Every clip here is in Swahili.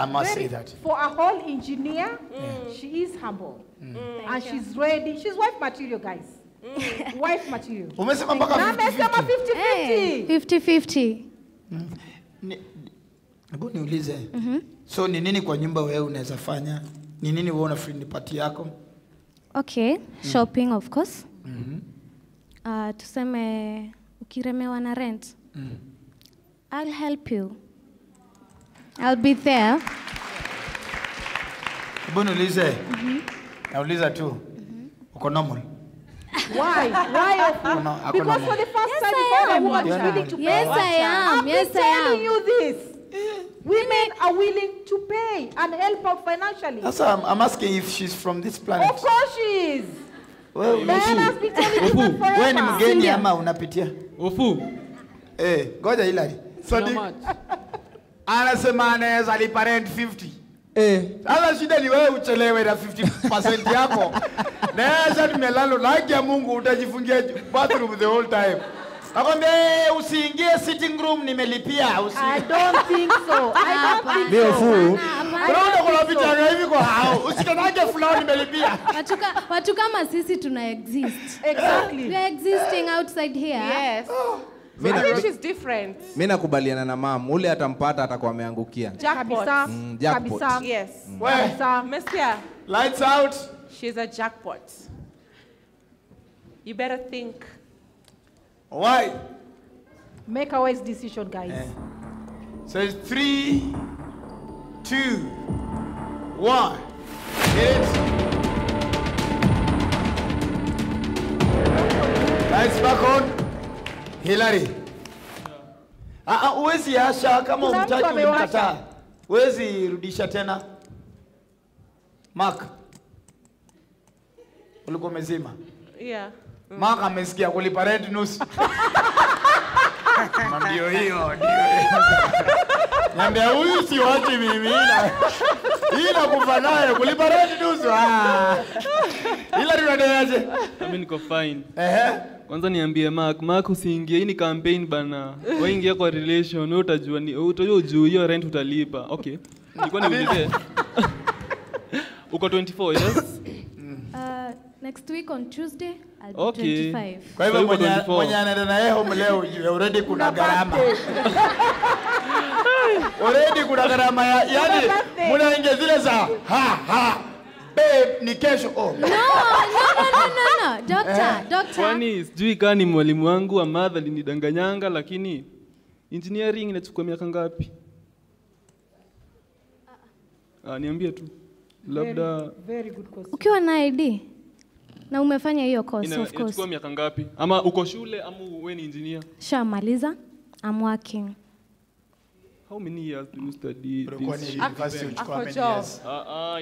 I must say that. For a whole engineer, she is humble. And she's ready. She's wife material, guys. Wife material. Umesema mpaka 50-50. 50-50. Hebu niulize. So ni nini kwa nyumba wewe unaweza fanya? Ni nini wewe una free party yako? Okay, shopping of course. Tuseme ukiremewa na rent. I'll help you. I'll be there. Hebu niulize. Nauliza tu. Uko normal? Why? Why? Because for the first time you found a woman is willing to pay. Yes, I am. Yes, I am. I'm telling you this. Women are willing to pay and help out financially. That's why I'm asking if she's from this planet. Of course she is. Well, Diana's been telling you that forever. Wewe ni mgeni ama unapitia? Ofu. Eh, ngoja Hilary. Sadiq. Anasema anaweza lipa rent 50. Eh, sasa shida ni wewe uchelewe na 50% yako. Na tumelalo like ya Mungu utajifungia bathroom the whole time. Nakwambia usiingie sitting room nimelipia. I don't think so. I don't think so. Unaona kuna vitanga hivi kwa hao. Usikanage fulani nimelipia. Watu kama sisi tuna exist. Exactly. We are existing outside here. Yes. I think she's different. Mimi nakubaliana na mom, ule atampata atakuwa ameangukia. Jackpot. Jackpot. Yes. Kabisa. Messia. Lights out. She's a jackpot. You better think. Why? Make a wise decision, guys. So it's 3, 2, 1. Hit it. Lights back on. Hilary. Uwezi asha kama umtaki ulimkataa. Uwezi rudisha tena. Mark. Ulikuwa umezima. Yeah. Mark amesikia kulipa rent nusu. Ndio hiyo, ndio. Niambia huyu si wachi mimi. Ila kufa naye kulipa rent nusu. Ah. Ila tunaendelea. Mimi niko fine. Kwanza niambie Mark usiingie hii ni campaign bana. Wewe ingia kwa relation, wewe utajua ni utajua juu hiyo rent utalipa. Okay. Nilikuwa niulize. Uko 24 yes? Next week on Tuesday I'll be 25. Kwa hivyo mwenye anaenda na yeye home leo already kuna gharama. Already kuna gharama ya yani mnaingia zile za ha ha babe ni kesho. Oh. No. Doctor. Kwani sijui kama ni mwalimu wangu wa math alinidanganyanga, lakini engineering inachukua miaka ngapi? Niambie tu. Labda very good question. Ukiwa na ID na umefanya hiyo course, of course. Inachukua miaka ngapi? Ama uko shule ama wewe ni engineer? Shamaliza. I'm working. How many years do you study this? University uchukua how many years?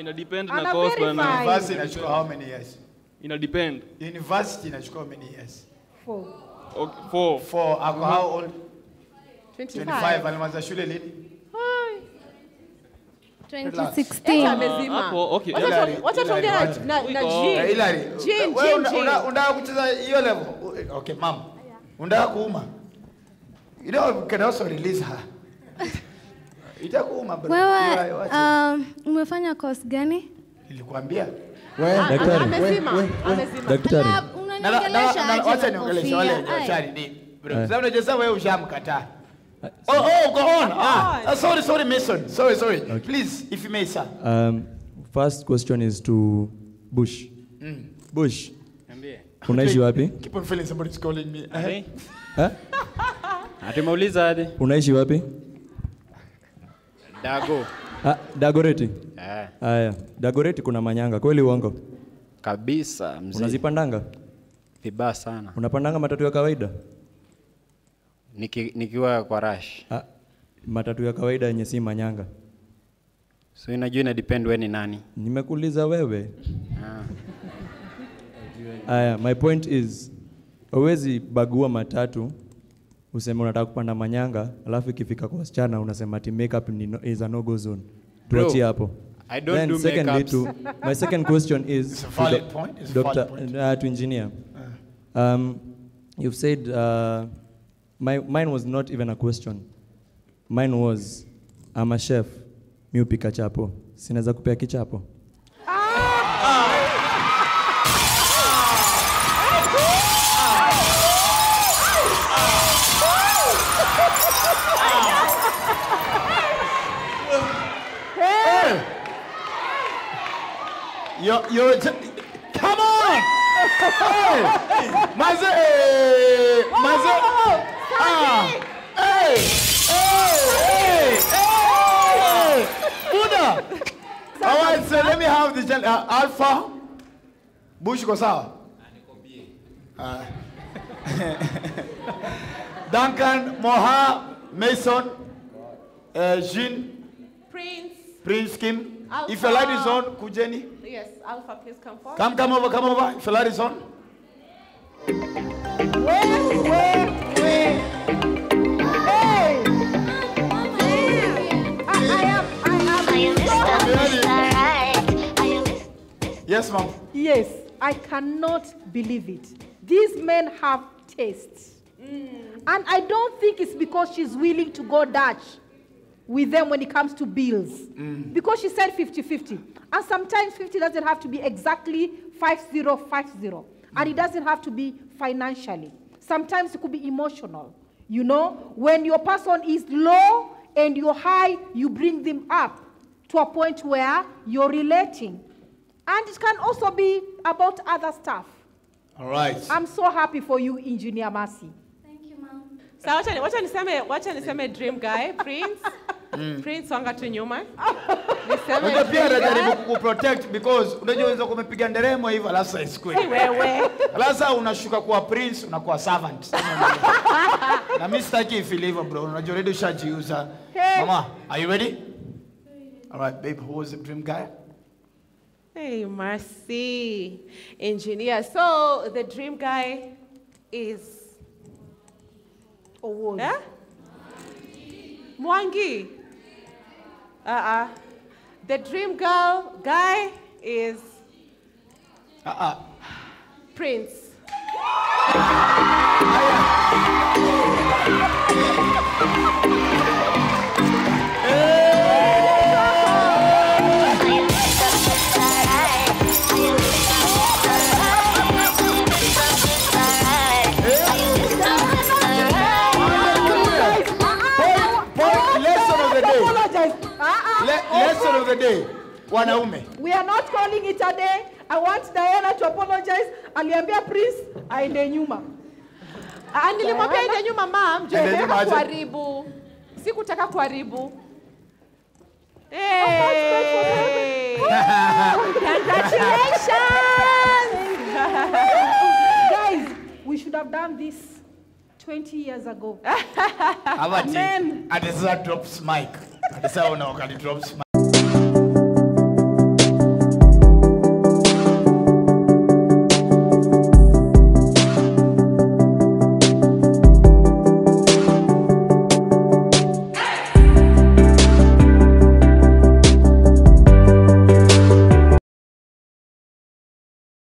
Ina depend na course bana. University inachukua how many years? Ina depend. University inachukua how many years? 4. Okay, 4. 4. Ako how old? 25. Alimaliza shule lini? 2016. Hapo okay. Wacha tuongee na Jean. Hilary. Jean. Unataka kucheza hiyo level? Okay, mom. Unataka kuuma. You know, you can also release her. Itakuuma bro. Wewe umefanya course gani? Nilikwambia. Wewe daktari. Amezima. Daktari. Unaniongelesha aje? Wacha niongeleshe wale daktari ni. Bro, sasa unajua wewe ushamkataa. Oh, go on. Sorry, Mason. Sorry. Okay. Please, if you may, sir. First question is to Bush. Bush. Unaishi wapi? Keep on feeling somebody's calling me. Eh? Atumeuliza aje? Unaishi wapi? Dago. Dagoreti. Eh. Haya, Dagoreti kuna manyanga, kweli uongo? Kabisa, mzee. Unazipandanga? Vibaya sana. Unapandanga matatu ya kawaida? Nikiwa kwa rush. Matatu ya kawaida yenye si manyanga. So inajua ina depend wewe ni nani. Nimekuuliza wewe. Aya, my point is huwezi bagua matatu useme unataka kupanda manyanga alafu ikifika kwa wasichana unasema ati makeup is a no go zone. Tuachie hapo. I don't do makeups. My second question is it's a valid point. It's a valid point. To engineer. You've said mine was not even a question. Mine was, I'm a chef. Mi upika chapo. Sinaweza kupea kichapo. Hey. You're come on! Hey! Maze! Maze! Ah! Hey! Hey! Hey! Buddha! All right, so let me have the Alpha. Bush ko sawa? Duncan, Moha, Mason, Jean, Prince Kim. Alpha. If your light is on, Kujeni. Yes, Alpha, please come forward. Come over. If your light is on. Wait. Hey! I am. Yes, ma'am. Yes, I cannot believe it. These men have tastes. And I don't think it's because she's willing to go Dutch with them when it comes to bills. Because she said 50-50. And sometimes 50 doesn't have to be exactly 50-50. And it doesn't have to be financially. Sometimes it could be emotional. You know, when your person is low and you're high, you bring them up to a point where you're relating. And it can also be about other stuff. All right. I'm so happy for you, Engineer Mercy. Thank you, ma'am. So wacha niseme dream guy, Prince. Prince wanga tu nyuma. Niseme pia anajaribu kukuprotect because unajua unaweza kumepiga nderemo hivi alafu sasa isikwe. Wewe. Alafu sasa unashuka kuwa prince unakuwa servant. Na mimi sitaki feel hivyo bro. Unajua already ushajiuza. Hey. Mama, are you ready? All right, babe, who was the dream guy? Hey, Mercy, engineer. So the dream guy is Yeah? Mwangi. The dream girl guy is Prince. Lesson of the day, wanaume. We are not calling it a day. I want Diana to apologize. Aliambia Prince aende nyuma. Nilimwambia aende nyuma ma'am, juu kuharibu. Sikutaka kuharibu. Hey. Congratulations. Guys, we should have done this 20 years ago. Amen. Adesa drops mic. Adesa drops mic.